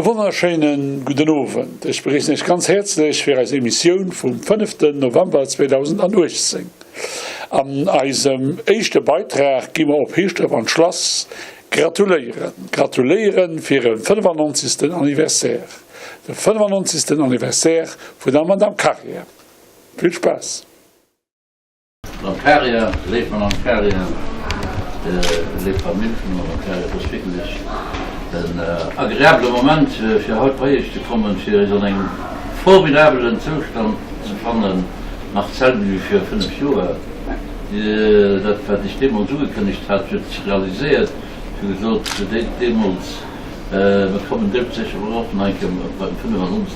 E wonnerschéinen gudden Owend. Ech begréissen Iech ganz häerzlech fir eis Emissioun vum fënneften November 2018. An eisem éischte Beitrag gi mer op Heeschdref an d'Schlass gratuléieren. Gratuléieren fir e 95. Anniversaire. De 95. Anniversaire vun der Madame Karier. Vill Spaass! Madame Karier, léif Madame Karier, léif Famill vun der Madame Karier, et ass wierklech en agreabele Moment fir haut bei Iech ze kommen, fir Iech an engem formidabelen Zoustand ze fannen, nach d'selwecht wéi vir 5 Joer. Dat wat ech deemools ugekënnegt hat, huet sech realiséiert. Ech hu gesot deemools, mer kommen doudsécher och nach eng Kéier beim 95.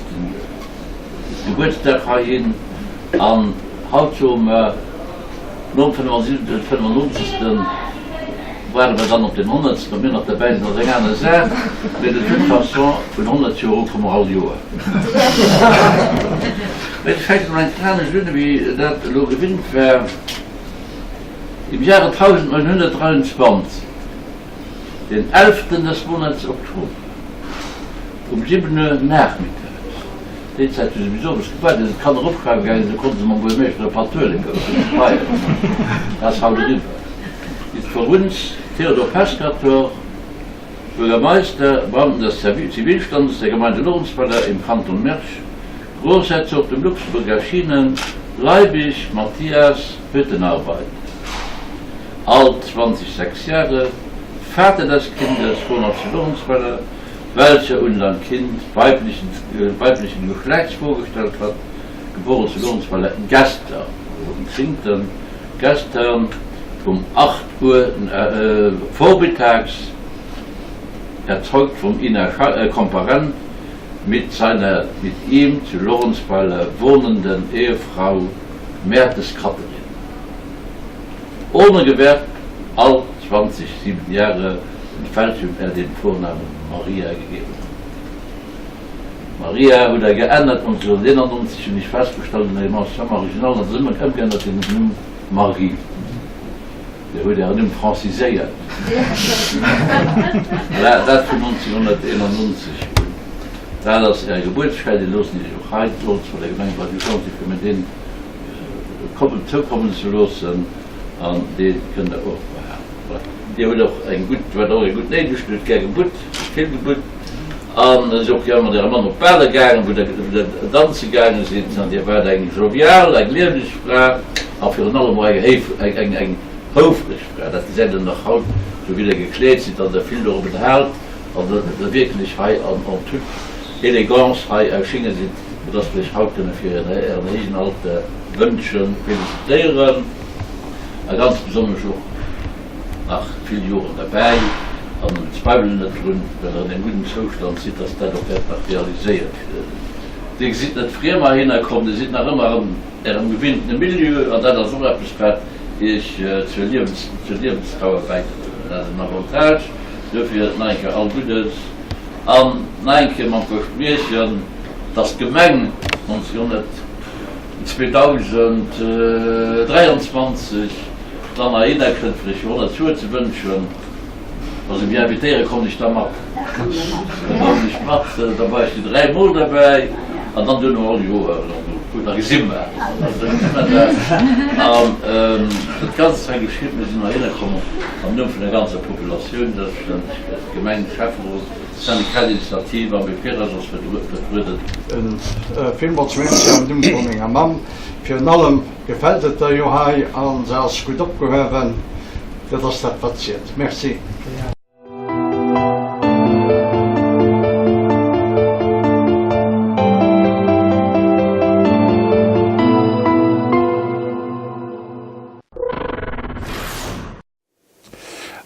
Gebuertsdag heihin an haut soe mer nom 95. Waarde mer dann op den Honnertsten. Ob mir nach derbäi sinn ass eng aner Saach, mee de toute façon vun 100 Joer u komme mer all Joer. Mee et fänkt emol enk anescht un ewéi dat elo gewinnt war. Im Jahre 1923, den elften des Monats Oktober, Um 7 Uhr nachmittags, déi Zäit hu se bis owes gewaart, ier se d'Kanner opschreiwe gaange sinn, konnte se mam Buergermeeschter e Patt huele goen, fir ze feieren. Dat ass haut eriwwer. Ist vor uns Theodor Pescator, Bürgermeister, Beamten des Zivilstandes der Gemeinde Lorentzweiler im Kanton Mersch, Großherzogtum Luxemburg erschienen, Leibig Mathias, Hüttenarbeiter, alt 20 6 Jahre, Vater des Kindes, wohnhaft zu Lorentzweiler, welcher unser Kind weiblichen, weiblichen Geschlechts vorgestellt hat, geboren zu Lorentzweiler gestern, also am 10. Gestern um 8 Uhr äh, vormittags, erzeugt vom Ina äh, Komparent mit seiner mit ihm zu Lorentzweiler wohnenden Ehefrau Mertes Katharin. Ohne Gewerb, alt 20, 7 Jahre, in welchem er den Vornamen Maria gegeben hat. Maria huet er geännert 1991, hunn ech festgestallt, an engem Ancien Original ass et ëmmer ëmgeännert ginn den Numm Marie. Dir huet Ären Numm franciséiert. Voilà, dat vun 1991 un. Dat ass Äre Gebuertsschäin, dee loossen ech och hei d'Lords vun der Gemeng bei de Chantier fir mir deen kommen, zoukommen ze loossen an dee kënnt Der och behalen. Voilà. Dir hutt och eng gutt, waart och eng gutt néideg, Dir hutt gär gebutt, vill gebutt an sidd och gär mat Ärem Mann op d'Bale gaangen, wou Der, wou Der danze gaange sidd an Dir waart eng jovial, eng lieweg Fra a virun allem och eng héif, eng, eng, eng houfreg Fra. Dat gesäit een nach haut, sou wéi Der gekleet sidd, datt Der vill dorobben haalt an datt Der wierklech hei an en toute élégance hei erschinge sidd. Fir dass mir iech haut kënne fir ären héijen Alter wënschen, felicitéieren a ganz besonnesch och nach vill Joren derbäi. An mir zweiwelen net drun, well der an engem gudden Zoustand sidd, dass dat och wäert nach realiséiert ginn. Dir sidd net friem heihinner komm, dir sidd nach ëmmer an ärem gewinntene Milieu an dat ass och eppes, wat iech zur Liewensdauer bäidroen. Dat ass en Avantage. Duerfir nach eng Kéier all Guddes. An nach eng Kéier mam Verspriechen, dass d'Gemeng 2023 dann heihinner kënnt, fir Iech 100 Joer ze wënschen. Wa se mech invitéieren, kommen ech da mat. Da kommen ech mat, da war ech déi 3 Mol derbäi an dann duerno all Joer. Da gesi mer. Da gesi mer dat. An dat Ganzt hei geschitt, mir sinn heihinner komm am Numm vun der ganzer Populatioun, selbstverständlech. D'Gemeng, Schäfferot, Syndicat d'Initiative a Befirers ass vertrueden. Villmols Merci am Numm vu menger Mamm. Virun allem gefällt et der jo hei an se ass gutt opgehuewen. Dat ass dat wat zielt. Merci.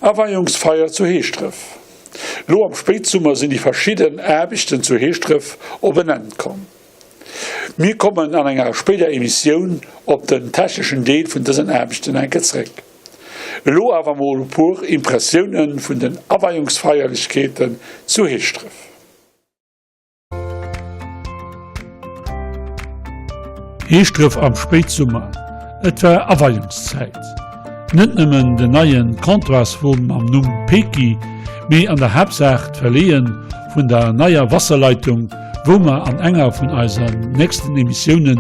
Aweiungsfeier zu Heeschdref. Lo am Spéitsummer sinn déi verschidden Aarbechten zu Heeschdref op en Enn komm. Mir kommen an enger spéider Emissioun op den techneschen Deel vun dësen Aarbechten enke zréck. Elo awer mol e puer Impressioune vun den Aweiungsfeierlechkeeten zu Heeschdref. Heeschdref am Spéitsummer, et war Aweiungszäit. Net nëmmen den neien Comptoirswon mam Numm Peki, mee an der Haaptsaach d'Verleeën. vun der neier Wasserleitung, wou mer an enger vun eiser nächsten Emissiounen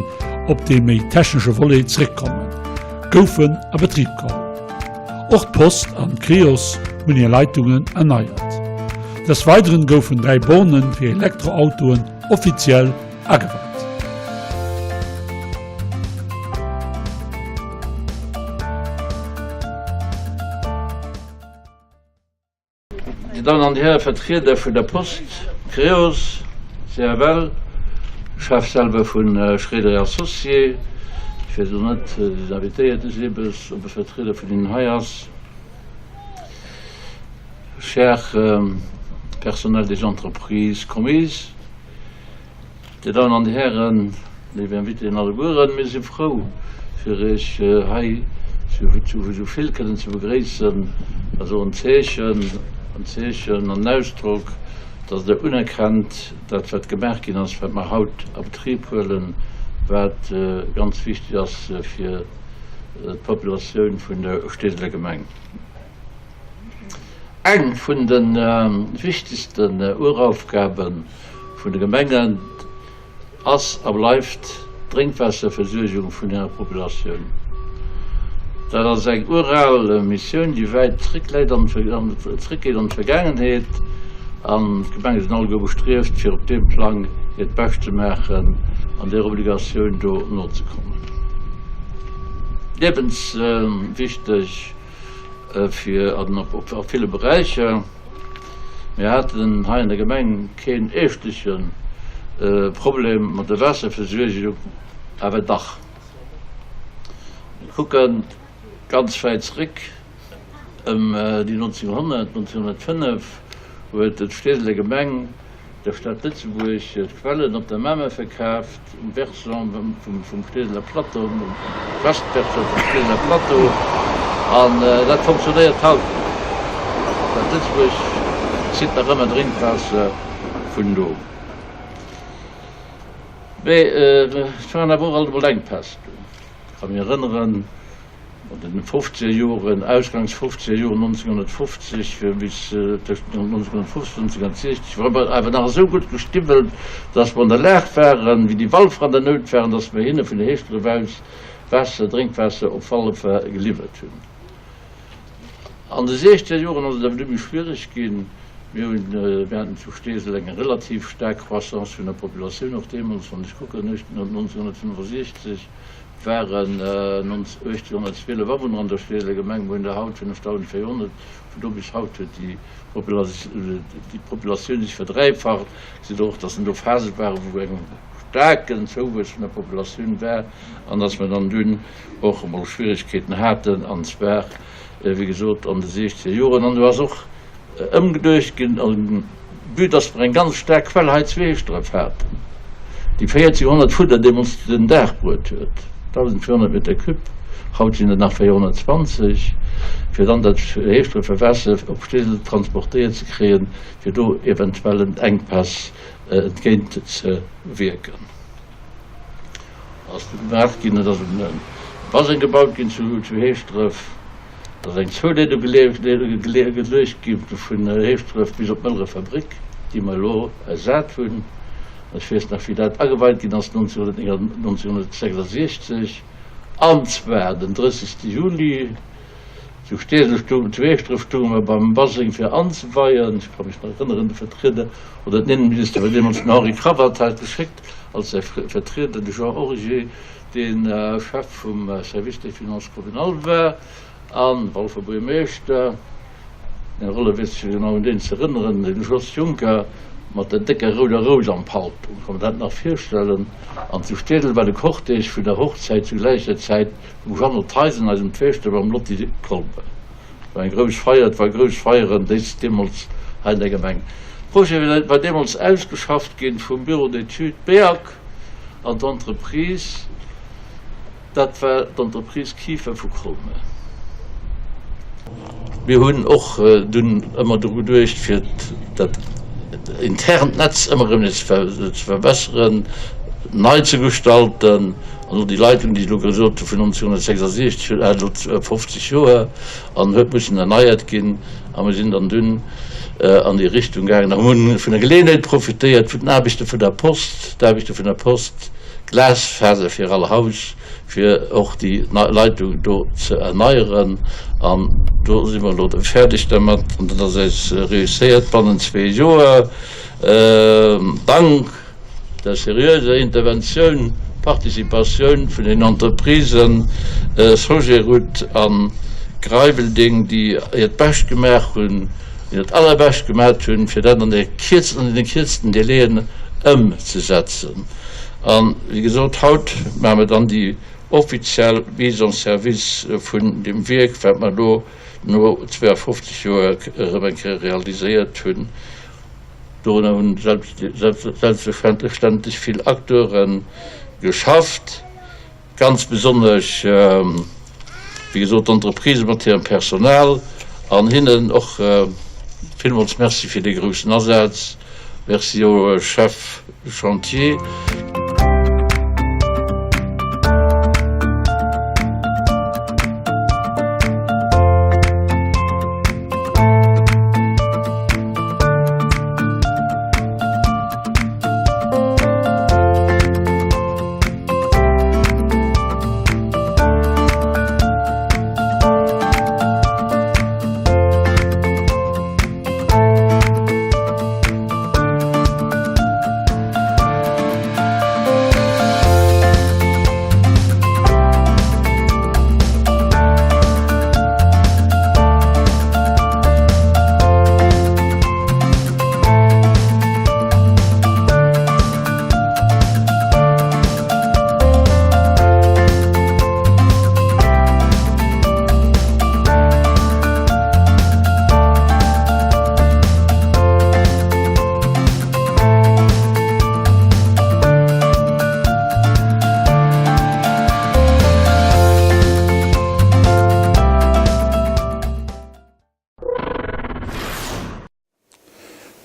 op dee méi technesche Volet zréckkommen, goufen a Betrib geholl. Och d'Post an d'Creos hunn hir Leitungen erneiert. Des Weideren goufen 3 Borne fir Elektroautoen offiziell ageweit. Dir Dammen an Dir Häre Vertrieder vun der Post, Creos, CFL, Chef selwer vu Schréider et Associés, ech weess elo net, déi Invitéierte Sebes, ob e Vertrieder vun hinnen hei ass, cher personnel des entreprises commises, Dir Dammen an Dir Hären, léif Invitéen allegueren, mir si frou, fir Iech hei zu esou vill kënnen ze begréissen. Dat ass och en Zeechen, en Zeechen an en Ausdrock, dass Der unerkennt, dat wat gemaach ginn ass, wat mer haut a Betrib huelen, wat ganz wichteg ass fir d'Populatioun vun der Steeseler Gemeng. Eng vun de wichtegsten Uraufgabe vun de Gemengen ass a bleift d'Drénkwaasserversuergung vun hirer Populatioun. Dat ass eng ural Missioun, déi wäit zréckläit an zréckgeet an d'Vergaangenheet, an d'Gemenge sinn alleguer bestrieft, fir op deem Plang hiert Bescht ze maachen an där Obligatioun do nozekommen. Liewenswichteg fir an op a ville Beräicher. Mir haten hei an der Gemeng keen eeschtleche Problem mat der Waasserversuergung, awer dach. Mir kucke ganz wäit zréck, ëm déi 1900, 1905 huet d'Steeseler Gemeng der Stad Lëtzebuerg d'Quellen op der Mamer verkaaft, um Versant vum Steeseler Plateau, um Westversant vum Steeseler Plateau, an dat fonctionnéiert haut nach. D'Stad Lëtzebuerg zitt nach ëmmer Drénkwaasser vun do. Mee et waren awer och alt emol Enkpäss do. Ech ka mech erënneren, An den fofzeger Joren, ausgangs fofzeger Joren, 1950 bis tëscht 1950 an 1960, war mer awer nach esou gutt gestiwwelt, dass mer an der Lag waren, wéi déi Walfer an der Nout waren, dass mer hinne vun der Heeschdref aus Waasser, Drénkwaasser op Walfer geliwwert hunn. An de siechzeger Joren ass et awer du méi schwiereg ginn. Mir hunn, mir haten zu Steesel eng relativ staark Croissance vun der Populatioun och deemools, wann ech kucken, 1965 waren 1812 Awunner an der Steeseler Gemeng, mir hunn der haut 5.400. Vun do bis haut huet déi Populatioun sech verdräifacht. Gesitt och, dass do Phase waren, wou eng staarken Zouwuess vun der Populatioun war an dass mer dann dunn och emol Schwierigkeeten haten, an zwar, wéi gesot, an de siechzeger Joren. An do ass och Ëmgeduecht ginn, a vue dass mer eng ganz staark Quell hei zu Heeschdref haten, déi 1400 Fudder deemools den Dag bruet huet, 1.400 Meter cube, haut sinn et nach 420, fir dann dat Heeschdrefer Waasser op Steesel transportéiert ze kréien, fir do eventuellen Enkpäss entgéint ze wierken. Ass du gemaach ginn, et ass e Baseng gebaut ginn zu Heeschdref. Et ass eng Zouleedung geluecht gi vun Heeschdref bis op d'Mëllere Bréck, déi mer elo ersat hunn. Ech weess nach, wéi dat ageweit ginn ass 1966, an zwar den 30. Juli. Zu Steesel stoung, zu Heeschdref stounge mer beim Baseng fir anzeweien. Ech ka mech nach erënneren, de Vertrieder oder den Innenminister war deemools den Henri Cravatte, hat geschéckt als säi Vertrieder de Jean Origer, dee Chef vum Service des finances communales war a Walfer Buergermeeschter, Här Rolle weess sech genau un deen ze erënneren, de Jos Juncker mat der décker rouder Rous am Palto, ech ka mer dat nach virstellen. An zu Steesel war de Cortège vun der Hochzäit zu gläicher Zäit vum Jeannot Theisen, eisem Pfeeschter, mam Lotty Kolber. Et war eng grouss Feier, et war grouss Feieren déi deemools hei an der Gemeng. De Projet war deemools ausgeschafft ginn vum Bureau d'études BEAC. An d'Entreprise, dat war d'Entreprise Kieffer vu Colmar. Mir hunn och dunn ëmmer dru geduecht, fir dat internt Netz ëmmer erëm nees ze verbesseren, nei ze gestalten. An elo déi Leitung, déi ech elo gesot hu vun 1966, huet elo 50 Joer an huet mussen erneiert ginn. A mir sinn dann dunn. an déi Richtung gaangen a hunn vun der Geleeënheet profitéiert, vun den Aarbechte vun der Post, d'Aarbechte vun der Post, Glasfaser fir all Haus, fir och déi Leitung do ze erneieren. An do si mer elo fäerdeg dermat an dat ass eis reusséiert bannent zwee Joer, dank der seriöser Interventioun, Participatioun vun den Entreprisen Sogeroute a Greiweldeng, déi hiert Bescht gemaach hunn, hiert Allerbescht gemaat hunn, fir dat an der kierz, an deene kierzten Délaiën ëmzesetzen. A wéi gesot, haut maache mer dann déi offiziell Mise en service vun deem Wierk, wat mer elo no 52 Joer erëm eng Kéier realiséiert hunn. Dorunner hunn selbstverständlech vill Acteure geschafft, ganz besonnesch, wéi gesot, d'Entreprisë mat hirem Personal an hinnen och villmools Merci fir dee groussen Asaz. Merci au Chef de chantier.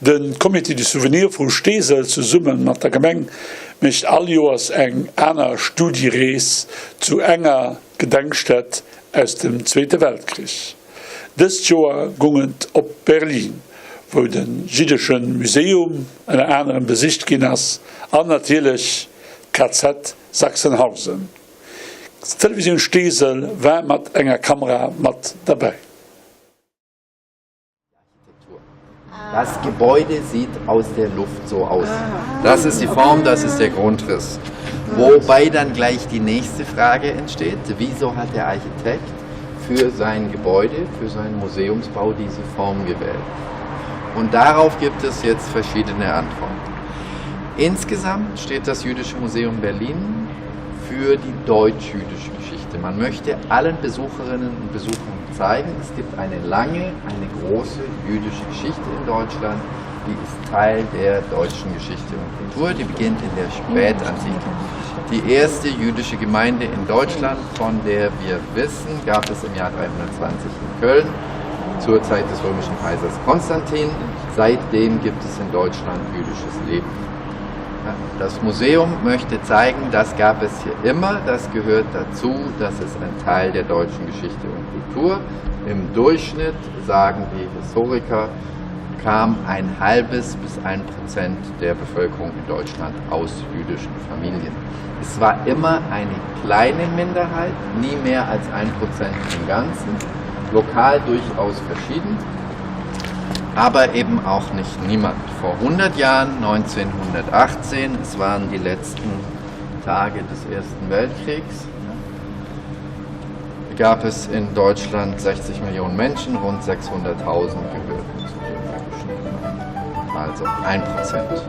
De Comité du Souvenir vu Steesel zesumme mat der Gemeng mécht all Joers eng aner Studierees zu enger Gedenkstätt aus dem Zweete Weltkrich. Dëst Joer gung et op Berlin, wou de jiddesche Museum ënner anerem besicht ginn ass an natierlech d'KZ Sachsenhausen. D'Televisioun Steesel war mat enger Kamera mat derbäi. Das Gebäude sieht aus der Luft so aus. Das ist die Form, das ist der Grundriss. Wobei dann gleich die nächste Frage entsteht: Wieso hat der Architekt für sein Gebäude, für seinen Museumsbau diese Form gewählt? Und darauf gibt es jetzt verschiedene Antworten. Insgesamt steht das Jüdische Museum Berlin für die deutsch-jüdische Geschichte. Man möchte allen Besucherinnen und Besuchern zeigen, es gibt eine lange, eine große jüdische Geschichte in Deutschland, die ist Teil der deutschen Geschichte und Kultur, die beginnt in der Spätantike. Die erste jüdische Gemeinde in Deutschland, von der wir wissen, gab es im Jahr 320 in Köln zur Zeit des römischen Kaisers Konstantin. Seitdem gibt es in Deutschland jüdisches Leben. Das Museum möchte zeigen, das gab es hier immer, das gehört dazu, das ist ein Teil der deutschen Geschichte und Kultur. Im Durchschnitt, sagen die Historiker, kam ein halbes bis ein Prozent der Bevölkerung in Deutschland aus jüdischen Familien. Es war immer eine kleine Minderheit, nie mehr als ein Prozent im Ganzen, lokal durchaus verschieden, aber eben auch nicht niemand. Vor 100 Jahren, 1918, es waren die letzten Tage des Ersten Weltkriegs, gab es in Deutschland 60 Millionen Menschen, rund 600.000 gehörten zu den jüdischen Gemeinden. Also 1 Prozent.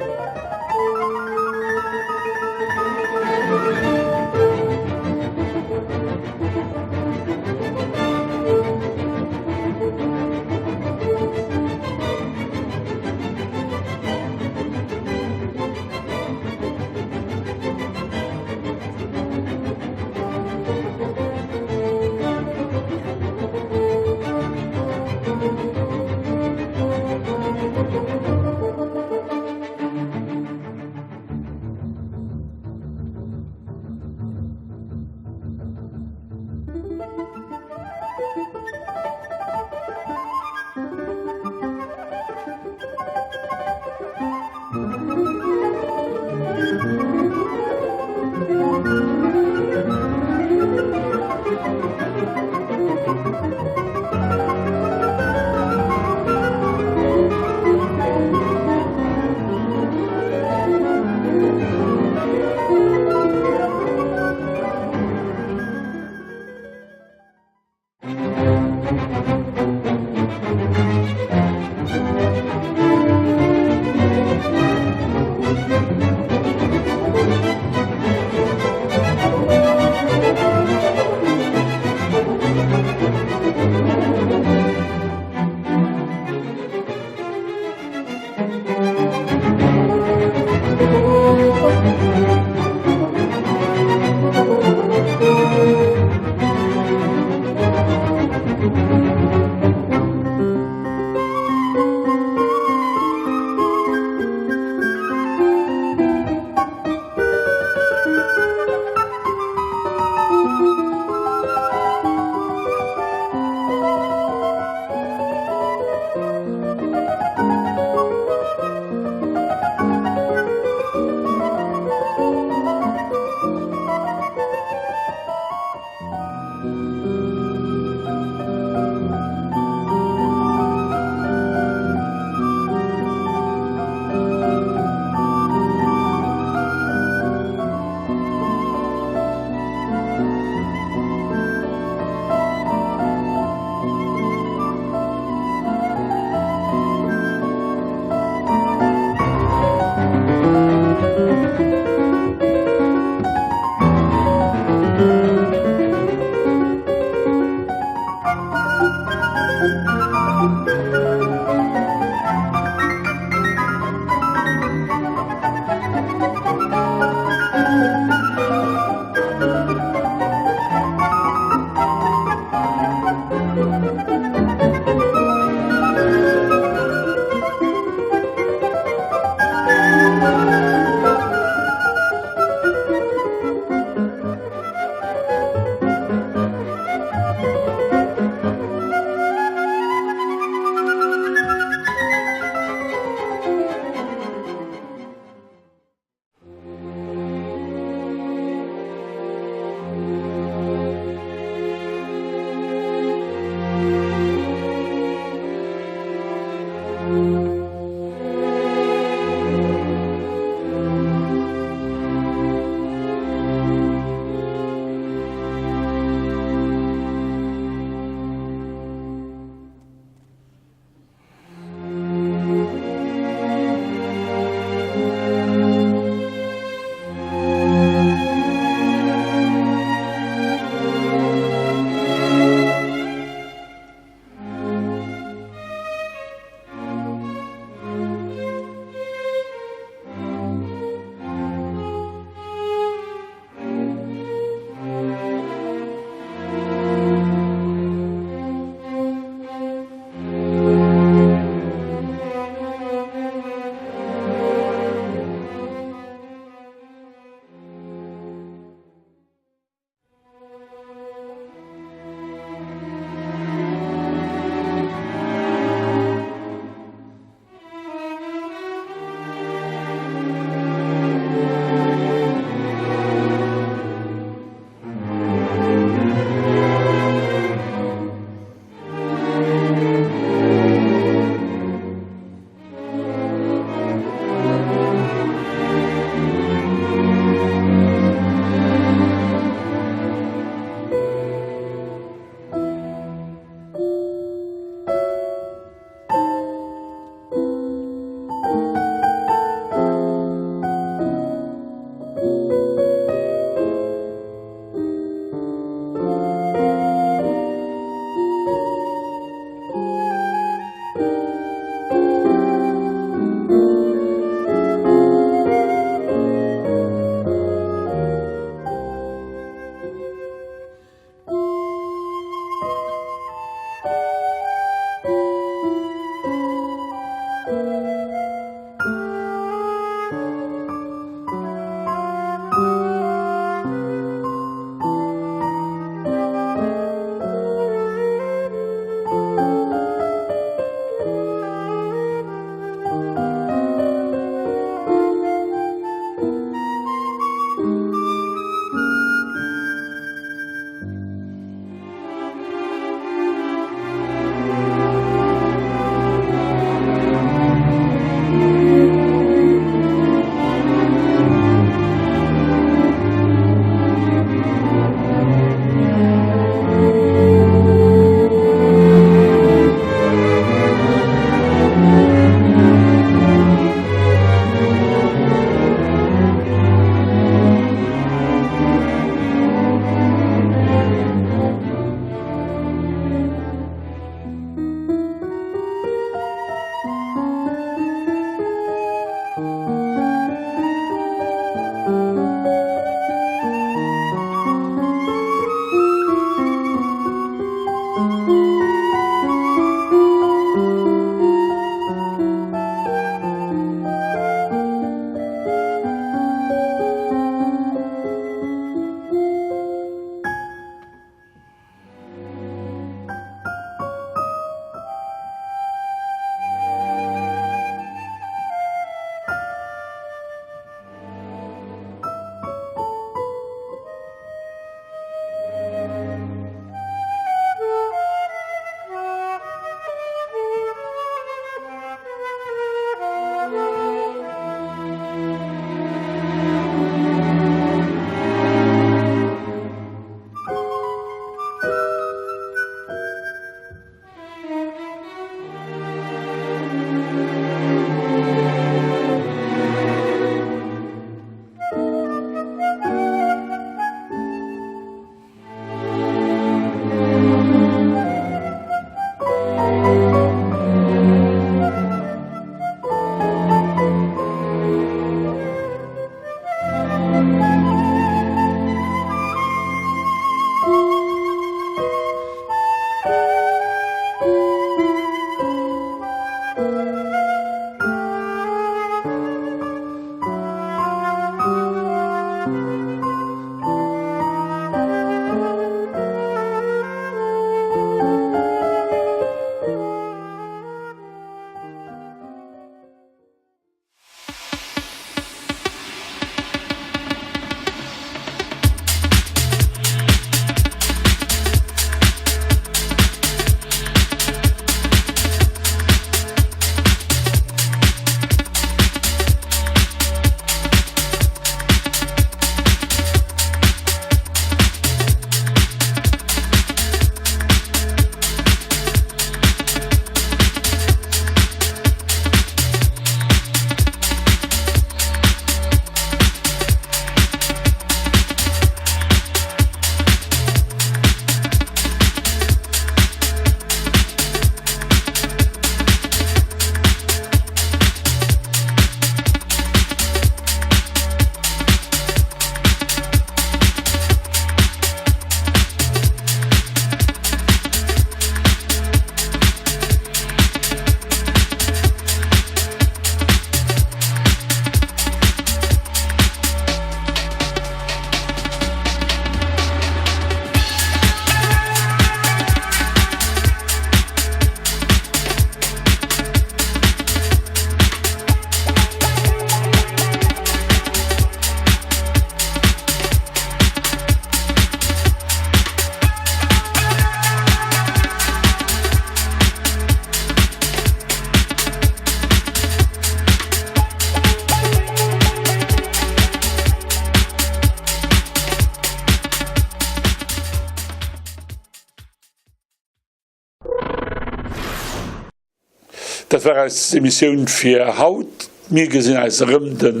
Dat war eis Emissioun fir haut. Mir gesinn eis erëm den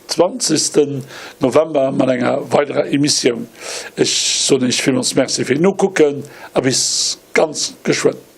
20. November mat enger weiderer Emissioun. Ech soen Iech villmools Merci fir d'Nokucken a bis ganz geschwënn.